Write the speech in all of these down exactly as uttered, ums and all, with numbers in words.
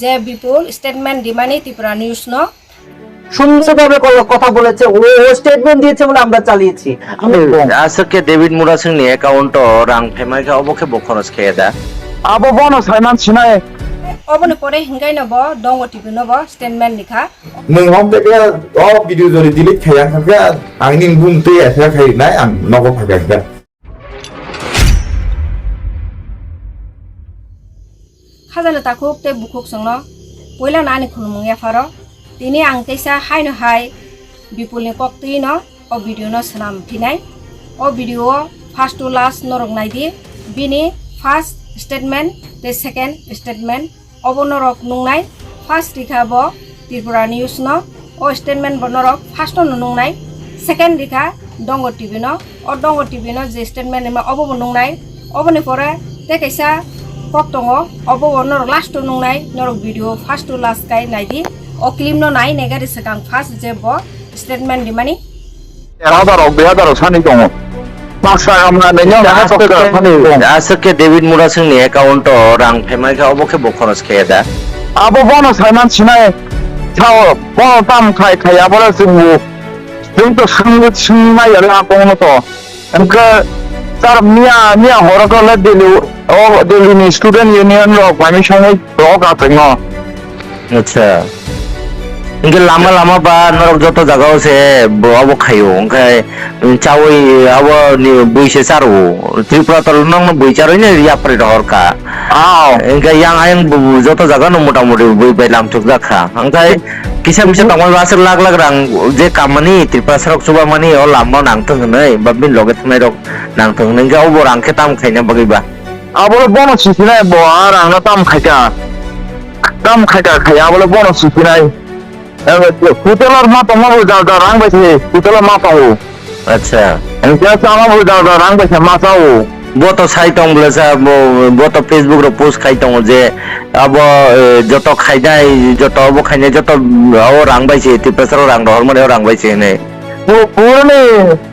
যে বিপুল statement dimani Tripura News no সুন্দরভাবে ক-, কথা বলেছে, ও, ও স্টেটমেন্ট দিয়েছে বলে আমরা চালিয়েছি। আমি আজকে ডেভিড মুরাসিংনি অ্যাকাউন্টো রাং ফেমাইখা অবকে বো খরচ খেয়ে দা। Abo bono saiman sinai. Oboni pore hingaino bo Dongo T V no bo statement nikha. Nwng hom teke o video jodi delete khai ang kha, ang ning bum tei aisa khai nai ang nogo phai kha. Khajani takhuk tei bukhuk chwngno puila no ani khulumung yapharo. Tini ang teisa haino hai Bipulni koktwino o video no swnam phinai. O video o first to last norok naidi. Bini first statement tei second statement obo norok nungnai. First rikha bo Tripura News no. O statement bo norok first no nungnai. Second rikha Dongo T V no. O Dongo T V no je statement rima obo bo nungnai. Oboni pore tei kaisa kok tongo, obo bo norok last o nungnai, norok video first to last kai naidi. O clip no nai nai gari swkang first je bo statement rimani. Hazar rok, dui hazar rok sani tongo. Paksa hamna nini hakto da sani tongo. Aswk khe David Murasingni account o rang phaimai kha, obo khe bo khoros khe da. Abo bono saiman sinai sao, bono tam khai khai abole chwngbo. Chwng to swng, swng nai yale akong no to. Hwnkhe sir miya, miya horo to le Delhi, o Delhi ni student union rok bai songwi rok achwng no. Acha. Hwnkhe lama lama ba norok joto jaga o se bo abo khaio, hwnkhe chawi abo ni bui se charo. Tripura tol nokno bui charwi no yapri rohor kha. Ao. Hwnkhe yang ayang bo joto jaga no mota moti bui bai lamchuk jak kha. Hwnkhe kisa misa tongmani aswk lak lak rang je kamani Tripura sarok chubamani o lama nangthung hwnwi ba bini loge thangnai rok nangthung hwnwi hwnkhe obo rang khe tam khaina bagwi ba. Abo le bono sisinai bo a rang no tam khaika. Tam khaika khai abo le bono sisinai. Hotel o ma tongma bo da da rang bai se hotel o ma tongo. Acha. Hwnkhe chama bo da da rang bai se ma chao. Bo to sai tong bwle sa, bo, bo to Facebook ro post khai tongo je abo, eh, joto khainai, joto abo khainai, joto abo rang bai se, Tiprasa ro rang rohor mani rang bai se hinwi. Pu-, purani,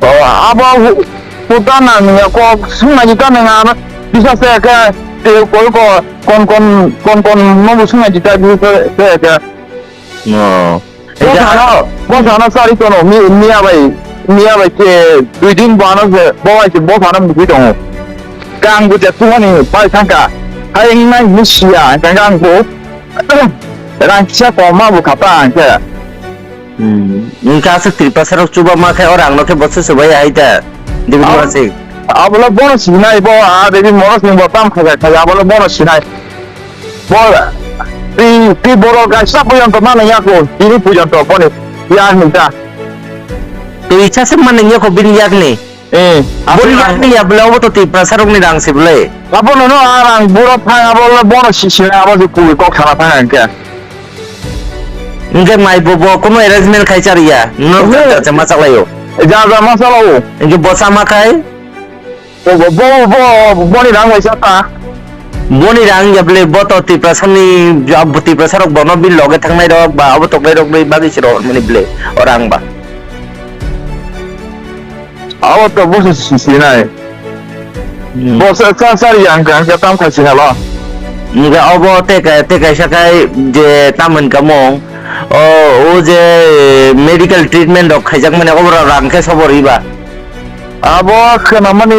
o, abo hu-, huta nang ya kok sung nai ta nang ano bisa se ke, te koi ko, kon kon, kon kon no bu sung nai ta bisa se ke. No. Bo sano, bo sano sari kono, mi, miya bai, miya bai ke dui din bo ano se, bo bai se, bo sano mukui tongo. Kang bo je tuhani pai sangka, hai nai mi siya, kang kang bo, rang kisa koma bo khata ang ke. Hmm. Wngkha aswk Tiprasa rok chuba ma khe o rang no khe bo se se bai hai ta. Debi Mora se. Abo le bono sinai bo, a Debi Mora se bo tam khaja khaja, abo le bono sinai. Bo, twi, twi borok kaisa pujonto mano yako, tini pujonto boni yak ni ta. Twi isa se mano yako bini yak ni. Eh, boni yak ni ya bole obo to Tiprasa rok ni rang se bole. Abo no no arang buro phang abo le bono sisi abo je pui kok sana phang angke. Hingke mai bo, bo kono arrangement khai chariya. No ja, ja, ja, ma chaklayo. Ja, ja, ma chaklayo. Hingke bo sama khai. Bo, bo, bo, bo, boni rang waisa ta. Boni rang ya bole bo to Tiprasa ni, abo Tiprasa rok bono bil loge thangnai rok ba abo toknai rok ni bagwi se rok mani bole o rang ba. Abo to bo se si, sinai. Hmm. Bo se sa sari yang kang ka tam khai sinalo. Nga obo te ka, te kaisa khai je tam hin kamong. O, o je medical treatment rok khaijak mani obo rang khe sobor iba. Abo khna mani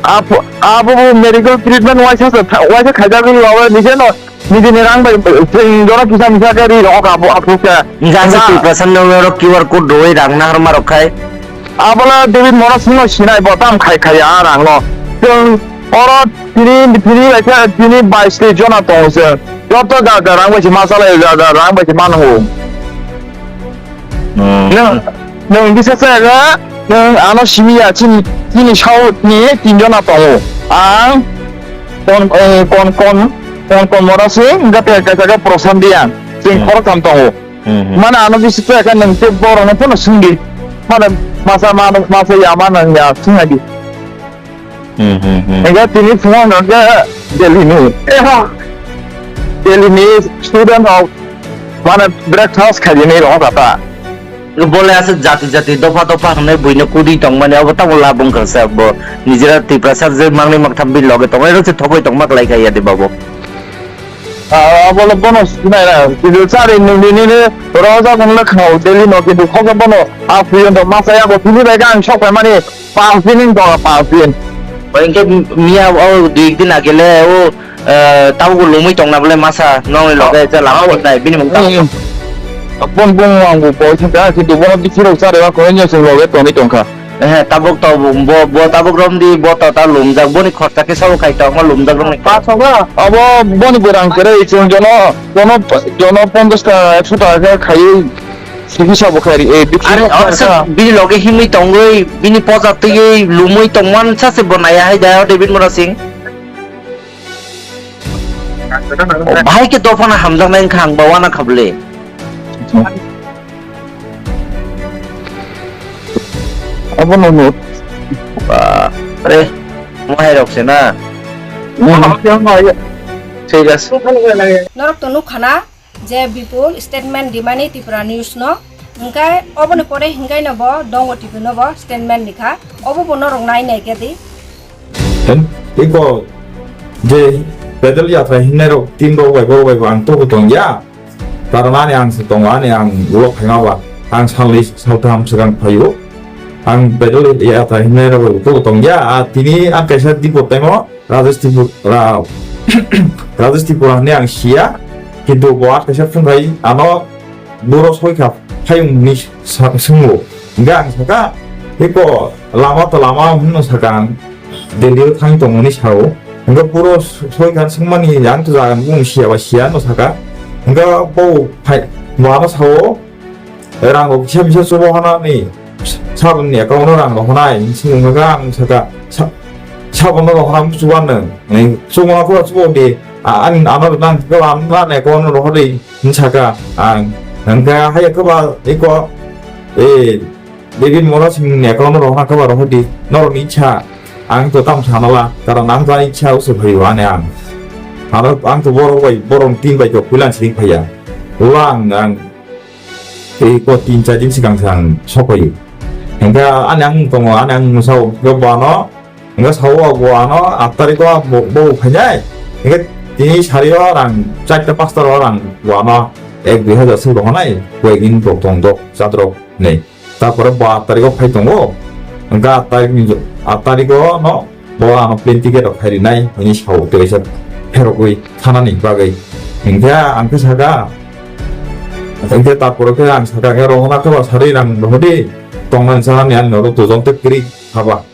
abo, abo medical treatment waisa se tha-, waisa khaijak ni obo nije no. Nijini rang bai, chwng jono kisa misa khe ri rok abo, abo khe. Hingke ang sa Tiprasa no oro Q R code rwui rang naharma rok khai. Abola David Mora singno sinai bo tam khai khai a rang no. Chwng oro tini, tini bai khe tini bais tei jona tongo chwng. Joto da da rang bai se ma salai da da rang bai se ma nango. Hmm. Nwng, nwng bisa saya, nwng ano simi ya, chini, chini South ni tin jona tongo. Ang kon, eh, kon, kon, kon, kon mora se, hingke te kaisa ke Prasant Reang, chwng Hmm. khoroktham tongo. Hmm, hmm. Mane ano bisa saya nwng te borok no pono sungdi. Mane masa, masa, masa ya, mane ya, sungadi. Hmm, hmm, hmm. Hingke tini phungo hwnka khe Delhi ni. Delhi ni student rok mane breakfast khaijani rok kha ta. Bole aswk jati jati dopha dopha hwnwi buino kudi tongmani abo tamo labung kha se bo nijera Tiprasa je mangni maktham bini loge tongo ero se thogwi tongma kwlai kha ya de babo. Ah, abo le bono sinai na. Kidu chari nung ni ni ni roja nung le khao daily no kidu khoga bono. Ah, puyon do masa ya bo tini bai gang sok pai mani. Pang pin ning dong pang pin. Hingke miya o dui din agele o, eh, tabo bo lumui tong na bole masa nong le loge je lam nai bini mung ta. Bon bon ang bo boi thang ka kidu bono bichiro chari wa ko nyo sung loge toni tong kha. Eh, tabuk to bo, bo tabuk rom di, bo to ta lumjak, boni khorcha khe sabo khai tongma lumjak rok ni. Paso ga, abo boni bwrang kwrwi chwng jono, jono, jono ponchash taka, ekso taka khe khaiwi sigi sabo khai ri, eh, bikhi. Are, rok o khai se kha. Bini loge himwi tongwi, bini poja twiwi, lumwi tongman sa se bo naiya hai da, David Murasing. Bahai khe dophano hamjaknai wngkha ang ba uanang kha bwle. Abono no. Ba, re, mohai rok se na. Hmm. Thik ase. Norok to nukha na? Je Bipul statement dimani Tripura News no, hingkai oboni pore hingkai no bo Dongo T V no bo statement rikha, obo bo norok nai nai khe di. Iko je pedal yatra hinai rok team rok bai borok bai bo ang tobo tong ya, karon ani ang se tongo, ani ang ulo phaima ba ang salni saltham swkang phaio, ang pedal yatra hinai rok bai bo tobo tong ya, a tini ang kaisa dipo temo. Rajesh Tripura, Ra-, Rajesh Tripura hwnwi ang siya, kintu bo a kaisa phungai ano buro soi kha phayung hwnwi sa-, swngo. Hingkhe ang sakha, "Eko lama to lama," hwnwi sakha ang, "Delhi o thang tongmani sao." Hingkhe buro soi kha swngmani ang to jaga bung siya ba siya no sakha. Hingkhe bo phai, bo ano sao, rang rok kisa misa chubo hwnani saboni account o rang rok hwnai hinwi swngkha ang sakha, sa-, saboni rok hwnam chuban nwng. Ni chubo na kura chubo di, a-, ani ano nang khe ano nang account o rohor di hinwi sakha ang. Hwnkhe haiya khe ba iko, eh, David Mora singni account o rohorna khe ba rohor di, norokni icha ang to tamo sanala, karon ang to ani icha usu phaio ani ang. Ano ang to borok bai, borok team bai to puila sing phaiya. Ulo ang, ang Tei ko tin char din swkang se ang sokoi. Hingke ani ang tongo, ani ang sao, hingke bo ano, hingke sao bo ano, aat tariko bo, bo phainai. Hingke tini sario rang, charta pasta ro rang bo ano, ek dui hajar se rohonai, koi din rok tong dok, chat rok nei. Tarpore bo aat tariko phai tongo, hingke aat tarik ni, aat tariko no, Bo ano plane ticket rok khai rinai hwnwi sao, tei kaisa pherogwi thanani bagwi. Hingkhe ang khe sakha, hingkhe tarpore khe ang sakha khe rohorna khe ba sarwi rang rohordi, tongnani chanani ani norok dujon tei kwrwi haba.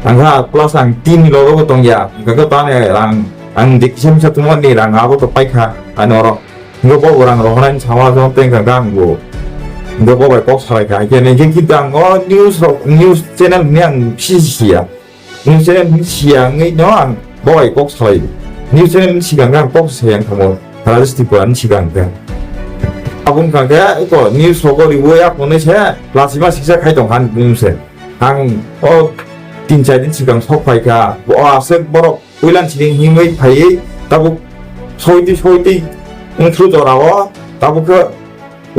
Ang kha plus ang team ni logo bo tongya, hingkhe tani rang ang dik kisa misa tongmani rang abo to paikha ani oro. Hingke bo rang rohornai sama jong tengka gang bo. Hingke bo bai kok salai kha. Haikhe hingke kita ang o news rok, news channel ni ang si si ya. News channel ni si ya wngwi no ang bo bai kok salai. News channel ni sikang ang kok sai ang thamo. Rajesh Tripura ni sikang khe. Aboni kang khe eko news rok o riwi ya phone se. Lasima siksa khai tong kha news se. Ang o tin char din sikang sok phai kha. O aswk borok Puilan siring himwi phaiwi tabuk soitwi soitwi wngthru jorao tabuk khe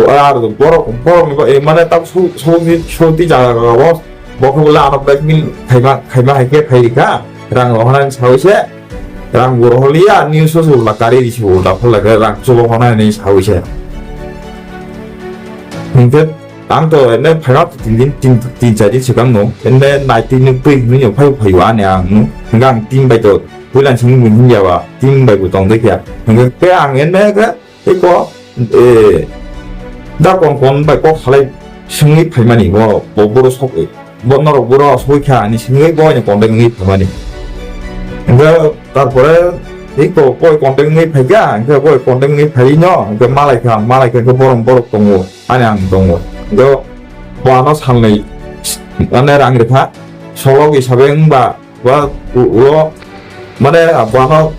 ar borok borokni ba-, eh, mane tabuk so-, soitwi soitwi jaga o bo khe bole ano blackmail khaima khaima hai khe phai rikha rang rohornani sawi se rang bo rohorliya news o se ulta kari risi ulta phalai khe rang chubo hwnani sawi se hingkhe. Ang to ene phaima tin din, tin, tin char din swkang no. Ene naitwi nukpui hinwi no phai phaiwa ani ang no. Hingkhe ang team bai to puilan simi hinwi ya ba. Team bai bo tong dai kya. Hingkhe khe ang ene khe eko, eh, da kon kon bai kok salai simi phaimani bo, bo boro sok, eh, bo norok boro soi kha ani simi bo ani contact ngi phaimani. Hingkhe tarpore eko boi contact ngi phaikha, hingkhe boi contact ngi phai no, hingkhe malai kha, malai kha, hingkhe borok, borok tongo. Ani ang tongo. Do bo ano salnwi mane rang rikha. Solok hisabe wngba ba u-, ulo mane bo ano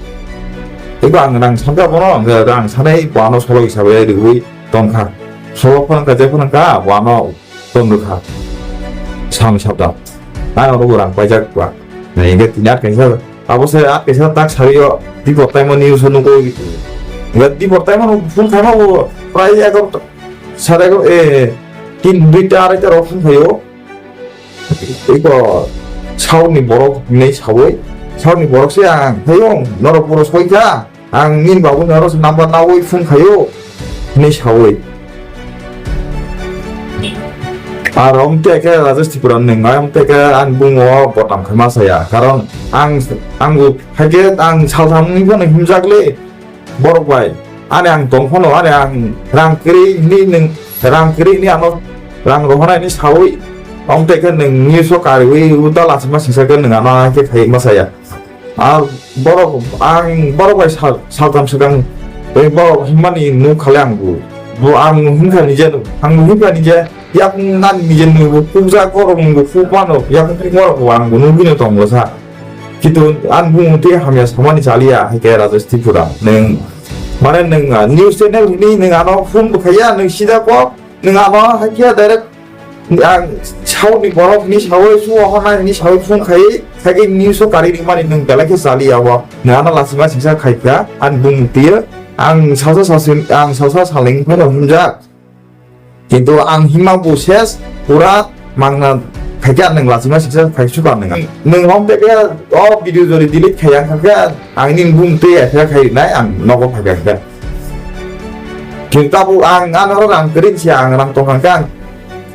ego ang rang sankha bono, hwnkhe rang sanai bo ano solok hisabe riwi tongkha. Solok phano wngkha, je phano wngkha, bo ano ton rwkha. Salnwi sabda. Ani oro bo rang paijak ba. Hingkhe tini at kaisa, abo se at kaisa tak sario, dipor taimo news o nukgo. Hingkhe dipor taimo phone khaima bo prai egarota, sare egarota, eh, tin, duita, araita rok phone khaio. Iko sauni borok hinwi sawi, sauni borok se ang khaio, norok boro soi kha. Ang nini babu ni oro se number nawi phone khaio, hinwi sawi. Ar omte khe Rajesh Tripura ni ngai omte khe ani bumung o bodnam khe ma saya. Karon ang, ang bo haikhe ang saltham ni phano himjak le borok bai. Ani ang tong phano ani ang rang kwrwi ni nwng rang kwrwi ni ano rang rohornai ni sawi. Omte khe nwng news o kariwi uta lachima singsa khe nwng ano haikhe khai ma saya. Ar borok, ang borok bai sal-, saltham swkang tei borok himmani nuk khale ang bu. Bu ang himkha nije nuk, ang himkha nije yak nani nije nuk, bu kukjak borok nuk, bu kuk mano, yak kuk borok bu ang bu nugwino tongo sa. Kintu ang bu tei hamya samani chaliya, hai khe Rajesh Tripura. Nwng, mane nwng, ah, news channel ni nwng ano phone bu khaiya, nwng sida kok, nwng ano hai khe direct ang sauni borok ni sawi suwa hona ni sawi phone khai, khai ke news o kari ri mani nwng belai khe chali abo. Nwng ano lachima singsa khai kha, ang bung tiyo, ang salsa salsi, ang salsa saling phano himjak. Kintu ang hima bu ses, pura mangna khai khe nwng lachima singsa khai suka nwng. Nwng hom te khe o video jori delete khai ang kha khe, ang ni bung te ya khe khai nai, ang nogo phai kha khe. Kintu tabuk ang, ang oro rang kwrwi se ang rang tong kha khe ang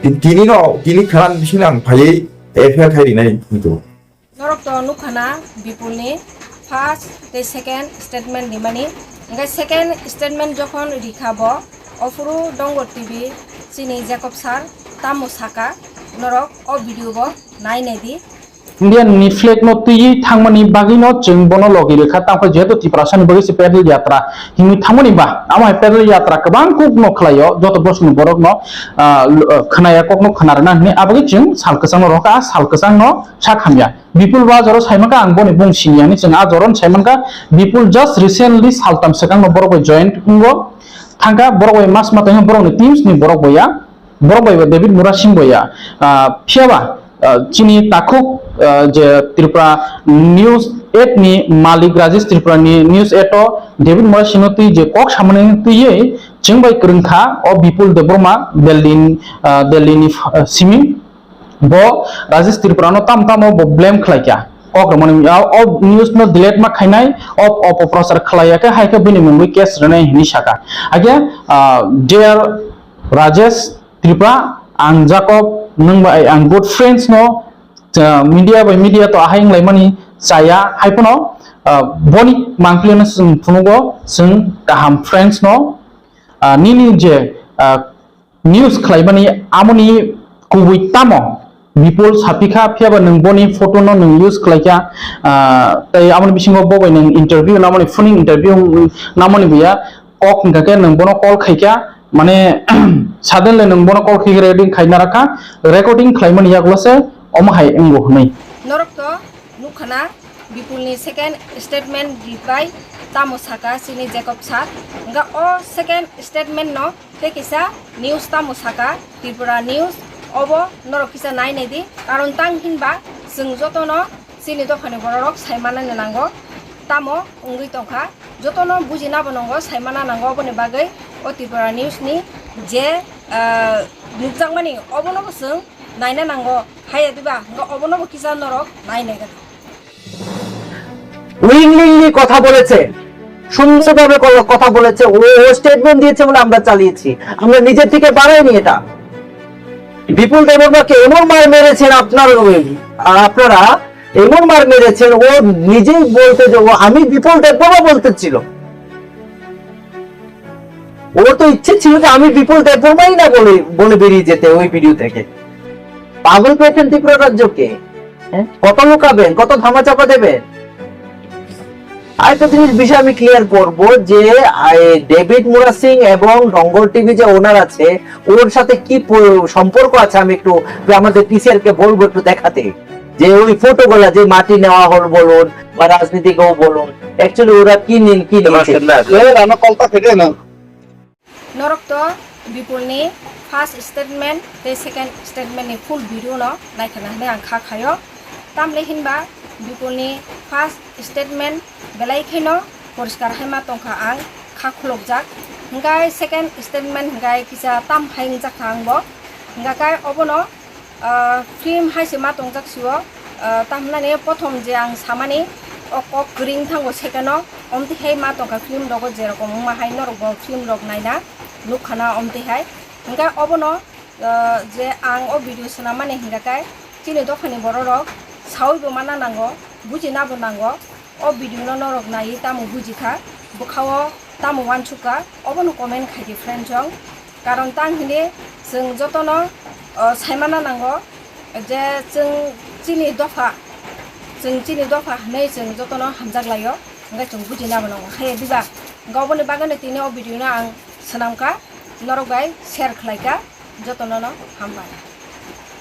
tin-, tini no, tini khana bising ang phaiwi F I R khai rinai kintu. Norok to nukha na Bipul ni first tei second statement rimani. Hingke second statement jokhon rikha bo, ophuru Dongor T V chini Jacob sir tamo saka, norok o video bo nai nai di. Indian ni flag no twiwi thangmani bagwi no chwng bono logi rwkha, tamo khe jehetu Tiprasa ni bagwi se pedal yatra hinwi thangmani ba, amo hai pedal yatra kwbang kuk no khlaio, joto bosong ni borok no, ah, l-, ah, khwnaya kok no khwna rwna hinwi, aboni chwng sal kwchang no rohkha, ah sal kwchang no sak hamya. Bipul bo ah jora sai mankha, ang boni bung sini ya hinwi chwng ah jora no sai mankha, Bipul just recently saltam swkang no borok bai join wngo thangkha, borok bai mas ma tongkha, borok ni teams ni borok bo ya. Borok bai bo David Murasing bo ya. Ah, phiya ba, ah, chini takhuk, ah, je Tripura News eight ni malik Rajesh Tripura ni News eight o David Murasing no twi je kok samani twiwi chwng bai kwrwng kha o Bipul Debbarma Delhi ni, ah, Delhi ni, ah, simi. Bo Rajesh Tripura no tam tamo bo blame khlai kha. Kok rwmani, ah, o news no delete ma khainai, o, o, opoprochar khlai ya khe hai khe bini mungwi case rwnai hinwi saka. Hakhe, ah, dear Rajesh Tripura, ang Jacob, nwng bai ang good friends no, ah, media bai media to ahai wnglaimani chaya, hai phano, ah, boni mangpili no chwng phunugo, chwng kaham friends no, ah, nini je, ah, news khlaimani amoni kubui tamo Bipul sapikha, phiyaba nwng boni photo no nwng use khlaikha, ah, tei amoni bisingo bo bai nwng interview namani phuning interview namani buya. Kok hingkha khe nwng bono call khaikha, mane suddenly nwng bono call khaikhe recording khaina rakha, recording khlaimani yagulo se omo hai wngo hwnwi. Norok to nukha na Bipul ni second statement ribai tamo saka chini Jacob sir. Hingkha o second statement no tei kisa news tamo saka Tripura News, obo norok kisa nai nai di, karon tang hinba chwng jotono chini dophani bororok sai manani nango, tamo wngwi tongkha, jotono bujina bo nango, sai mana nango, oboni bagwi o Tripura News ni je, ah, nukjakmani obono bo chwng naina nango, haiya diba, hwnkhe obono bo kisa norok nai nai gana. উইংলিংলি কথা বলেছে, সুন্দরভাবে ক-, কথা বলেছে, ও, ও স্টেটমেন্ট দিয়েছে বলে আমরা চালিয়েছি, আমরা নিজের থেকে বাড়াইনি এটা। বিপুল দেববর্মাকে এমন মার মেরেছেন আপনার, আপনারা এমন মার মেরেছেন, ও নিজেই বলতে যে ও আমি বিপুল দেববর্মা বলতে ছিল। ওর তো ইচ্ছে ছিল যে আমি বিপুল দেববর্মাই না বলে, বলে বেরিয়ে যেতে ওই ভিডিও থেকে। পাগল পেয়েছেন ত্রিপুরা রাজ্যকে? হ্যাঁ? কত লুকাবেন, কত ধামাচাপা দেবেন? আরেকটা জিনিস বিষয় আমি ক্লিয়ার করব যে, আহ, ডেভিড মুরা সিং এবং ডঙ্গর টিভি যে ওনার আছে, ওর সাথে কি প-, সম্পর্ক আছে, আমি একটু আমাদের পিসিআর কে বলবো একটু দেখাতে, যে ওই ফটোগুলা যে মাটি নেওয়া হল বলুন বা রাজনীতিকেও বলুন, অ্যাকচুয়ালি ওরা কি নিন, কি নিন, কি নিন। Norok to Bipul ni first statement tei second statement ni full video no naikha na hinwi ang kha khaio. Tamle hinba Bipul ni first statement belai kheno poriskar hai ma tongkha, ang kha khulokjak. Hingkai second statement hingkai kisa tam hai wngjak kha ang bo. Hingka kai obono ah, film hai se ma tongjak sio, ah, tamhinani prothom je ang samani o kok kwrwng thango second o, Omtwi hai ma tongkha film rogo, jerokom wngma hai norok bo film rok naina nukkhana omtwi hai. Hingkhe obono, ah, je ang o video swnam mani hingkha khe chini dophani borok rok sawi bo mana nango, bujina bo nango. O video no norok naiwi tamo bujikha, bwkhao tamo uansukha, obono comment khaidi friend chong. Karon tang hini chwng jotono, o, saimana nango je chwng chini dopha, chwng chini dopha hwnwi chwng jotono hamjak laio, hwnkhe chwng bujina bo nango. Khe diba, hwnkhe oboni bagwino tini o video no ang swnamkha, norok bai share khlaikha, jotono no hambai.